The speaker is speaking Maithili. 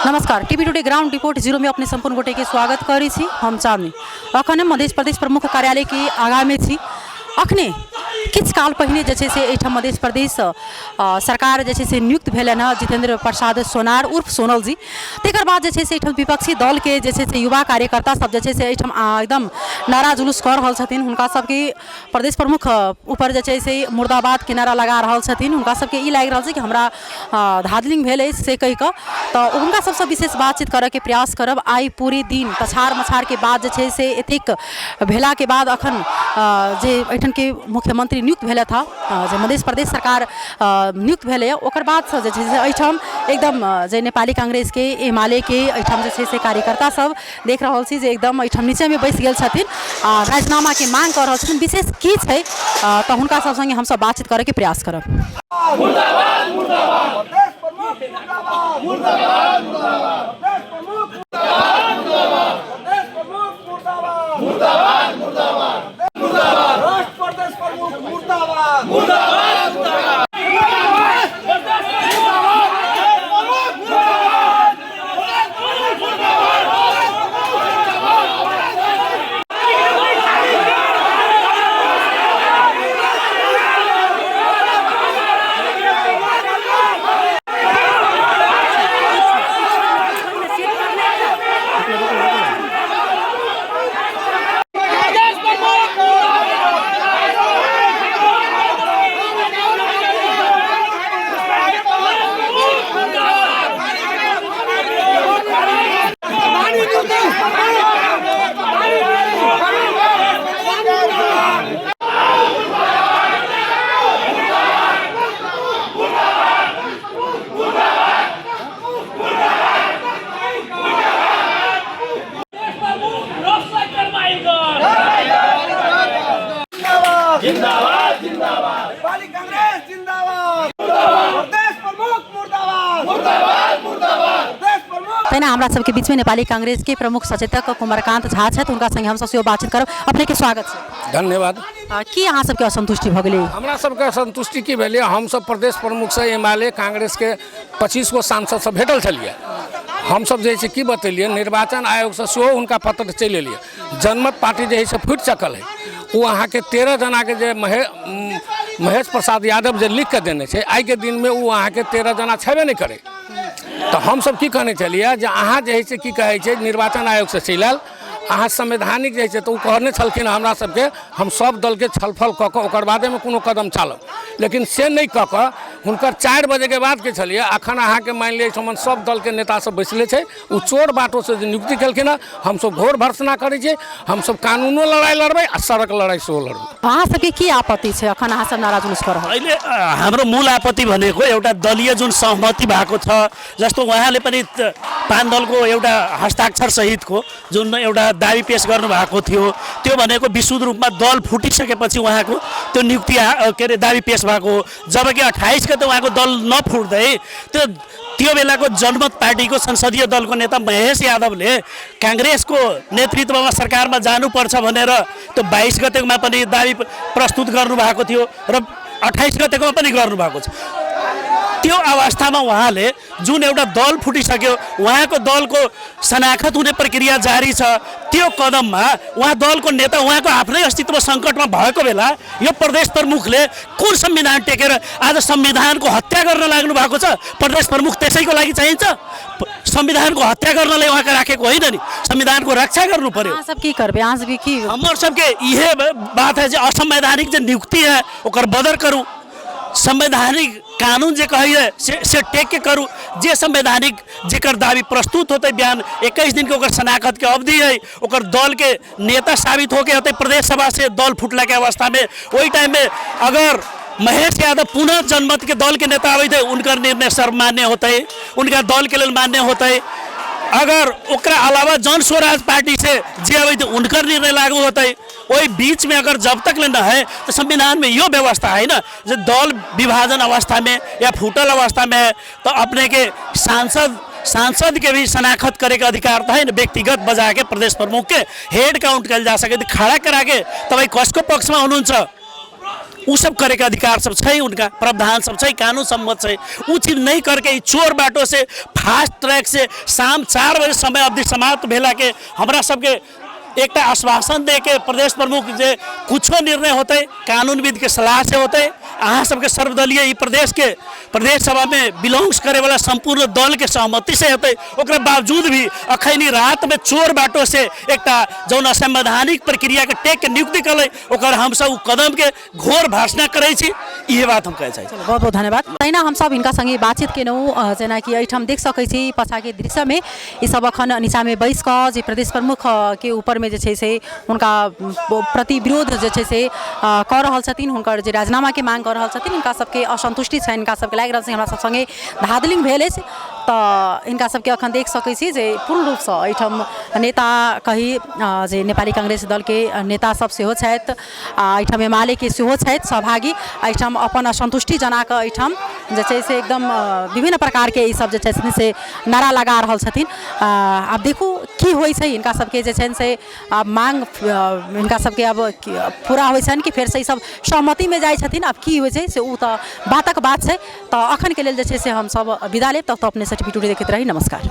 नमस्कार, TV today ground report zero में अपने संपूर्ण गोटे के स्वागत करै छी। हम चांदनी अखन हम मध्य प्रदेश प्रमुख कार्यालय के आगाँ में छी। अखने किछु काल पहिने जे छै से एहिठाम मध्य प्रदेश सरकार जे छै से नियुक्त भेलनि हँ जितेंद्र प्रसाद सोनार उर्फ सोनल जी। तकर बाद जे छै से एहिठाम विपक्षी दलके जे छै से युवा कार्यकर्ता सब जे छै से एहिठाम एकदम नारा जुलूस कऽ रहल छथिन। हुनका सबके प्रदेश प्रमुख ऊपर जे छै से मुर्दाबादके नारा लगा रहल छथिन। हुनका सबके ई लागि रहल छै कि हमरा धाँधलिंग भेल अछि से कहि कऽ तऽ हुनका सबसँ विशेष बातचीत करऽके प्रयास करब। आइ पूरे दिन पछाड़ मछाड़के बाद जे छै से एतेक भेलाके बाद अखन जे एहिठामके मुख्यमंत्री नियुक्त भेलथि हँ, जे मध्य प्रदेश सरकार नियुक्त भेलैए, ओकर बादसँ जे छै से एहिठाम एकदम जे नेपाली कांग्रेसके एमालेके एहिठाम जे छै से कार्यकर्ता सब देख रहल छी जे एकदम एहिठाम नीचेमे बैस गेल छथिन आ राजीनामाके मांग कऽ रहल छथिन। विशेष की छै तऽ हुनका सब सङ्गे हमसब बातचीत करैके प्रयास करब। जिंदाबाद जिंदाबाद नेपाली कांग्रेस जिंदाबाद प्रदेश प्रमुख मुर्दाबाद मुर्दाबाद मुर्दाबाद प्रदेश प्रमुख। तहिना हमरा सबके बीचमे नेपाली कांग्रेसके प्रमुख सचेतक कुमरकांत झा छथि, हुनका संगे हमसब सेहो बातचीत करब। अपनेके स्वागत छै। धन्यवाद। की अहाँ सबके असंतुष्टि भऽ गेलै? हमरा सबके असंतुष्टि की भेलै, हमसब प्रदेश प्रमुखसँ एमाले कांग्रेसके 25 गो सांसद सब भेटल छलियै। हमसब जे छै की बतेलियै, निर्वाचन आयोगसँ सेहो हुनका पत्र चलि एलियै। जनमत पार्टी जे है से फुटि चुकल है। ओ अहाँके 13 जनाके जे महेश प्रसाद यादव जे लिख कऽ देने छै, आइके दिनमे ओ अहाँके 13 जना छेबे नहि करै। तऽ हमसब की कहने छलियै जे अहाँ जे है से की कहै छै निर्वाचन आयोगसँ चलि आयल, अहाँ संवैधानिक जे छै तऽ ओ कहने छलखिन हमरा सबके हम सब दलके छलफल कऽ कऽ ओकर बादेमे कोनो कदम चालब, लेकिन से नहि कऽ कऽ हुनकर 4 बजेके बादके छलियै। अखन अहाँके मानि लिअ एहिठमन सब दलके नेता सब बैसले छै, ओ चोर बाटोसँ जे नियुक्ति केलखिन हँ, हमसब घोर भर्त्सना करै छियै। हमसब कानूनो लड़ाइ लड़बै आ सड़क लड़ाइ सेहो लड़बै। अहाँ सबके की आपत्ति छै अखन अहाँ सब नारा जुलूस कऽ रहल? अहिले हाम्रो मूल आपत्ति भनेको एउटा दलीय जुन सहमति भएको छ, जस्तो उहाँले पनि 5 दलको एउटा हस्ताक्षर सहितको जुन एउटा दाबी पेश गर्नुभएको थियो, त्यो भनेको विशुद्ध रूपमा दल फुटिसकेपछि उहाँको त्यो नियुक्ति के अरे दाबी पेश भएको हो। जबकि 28 गते उहाँको दल नफुट्दै त्यो बेलाको जनमत पार्टीको संसदीय दलको नेता महेश यादवले काङ्ग्रेसको नेतृत्वमा सरकारमा जानुपर्छ भनेर त्यो 22 गतेकोमा पनि दाबी प्रस्तुत गर्नुभएको थियो र 28 गतेकोमा पनि गर्नुभएको छ। त्यो अवस्थामा उहाँले जुन एउटा दल फुटिसक्यो, उहाँको दलको शनाखत हुने प्रक्रिया जारी छ, त्यो कदममा उहाँ दलको नेता उहाँको आफ्नै अस्तित्व सङ्कटमा भएको बेला यो प्रदेश प्रमुखले कुन संविधान टेकेर आज संविधानको हत्या गर्न लाग्नु भएको छ? प्रदेश प्रमुख त्यसैको लागि चाहिन्छ? संविधानको हत्या गर्नलाई उहाँका राखेको होइन नि, संविधानको रक्षा गर्नु पर्यो। अहाँ सब की करबै? अहाँ सबके की? हमर सबके इहे बात है जे असंवैधानिक जे नियुक्ति है ओकर बदर करू, संवैधानिक कानून जे कहैए से टेक के करू। जे संवैधानिक जेकर दाबी प्रस्तुत होतै बिहान 21 दिन के ओकर शनाखत के अवधि है, ओकर दल के नेता साबित होके होतै प्रदेश सभा से दल फुटला के अवस्था में, ओहि टाइम में अगर महेश यादव पुनः जनमत के दल के नेता आबै थे उनकर निर्णय सर्वमान्य होतै, उनका दल के लेल मान्य होतै। अगर ओकरा अलावा जन स्वराज पार्टी से जे आबै थे उनकर निर्णय लागू होतै। ओहि बीच में अगर जब तक ले न है तो संविधान में यो व्यवस्था है ना जे दल विभाजन अवस्था में या फूटल अवस्था में है तो अपने के सांसद के भी शनाखत करे के अधिकार तो है ना, व्यक्तिगत बजा के प्रदेश प्रमुख के हेड काउंट कल जा सके, खड़ा करा के तपाईँ कसको पक्षमा हुनुहुन्छ? उ सब करैके अधिकार सब छै, उनका प्रावधान सब छै, कानून सम्मत छै। उ चीज नहि करके ई चोर बाटो से फास्ट ट्रैक से शाम 4 बजे समय अवधि समाप्त भेलाके हमरा सबके एकटा आश्वासन दे के प्रदेश प्रमुख जे कुछो निर्णय होतै कानूनविदके सलाह से होतै, अहाँ सबके सर्वदलीय ई प्रदेशके प्रदेश सभामे बिलोंग्स करैवला सम्पूर्ण दलके सहमति से हेतै। ओकरा बावजूद भी अखनी रातमे चोर बाटो से एकटा जौन असंवैधानिक प्रक्रियाके टेक के नियुक्ति कलै, ओकर हमसब उ कदमके घोर भर्त्सना करै छी। इहे बात हम कहै चाहै छी। बहुत बहुत धन्यवाद। तहिना हमसब हिनका संगे बातचीत केलहुँ। जेनाकि एहिठाम देख सकै छी पाछाके दृश्यमे ई सब अखन नीचाँमे बैस कऽ जे प्रदेश प्रमुख के ऊपरमे जे छै से हुनका प्रति विरोध जे छै से कऽ रहल छथिन, हुनकर जे राजीनामाके माँग कऽ रहल छथिन। हिनका सबके असन्तुष्टि छनि, हिनका सबके लागि रहल छै हमरा सब सङ्गे धाँधली भेल अछि। तऽ हिनका सबके अखन देख सकै छी जे पूर्ण रूपसँ एहिठाम नेता कही जे नेपाली काङ्ग्रेस दलके नेता सब सेहो छथि आ एहिठाम एमालेके सेहो छथि सहभागी। एहिठाम अपन असन्तुष्टि जनाकऽ एहिठाम जे छै से एकदम विभिन्न प्रकारके ई सब जे छथिन से नारा लगा रहल छथिन। आब देखू की होइ छै। हिनका सबके जे छनि से आब माँग हिनका सबके आब पूरा होइ छनि कि फेरसँ ई सब सहमतिमे जाइ छथिन, आब की होइ छै से ओ तऽ बातक बात छै। तऽ अखनके लेल जे छै से हमसब विदा लेब। तब तऽ अपने सब टी वी टुडे देखैत रही। नमस्कार।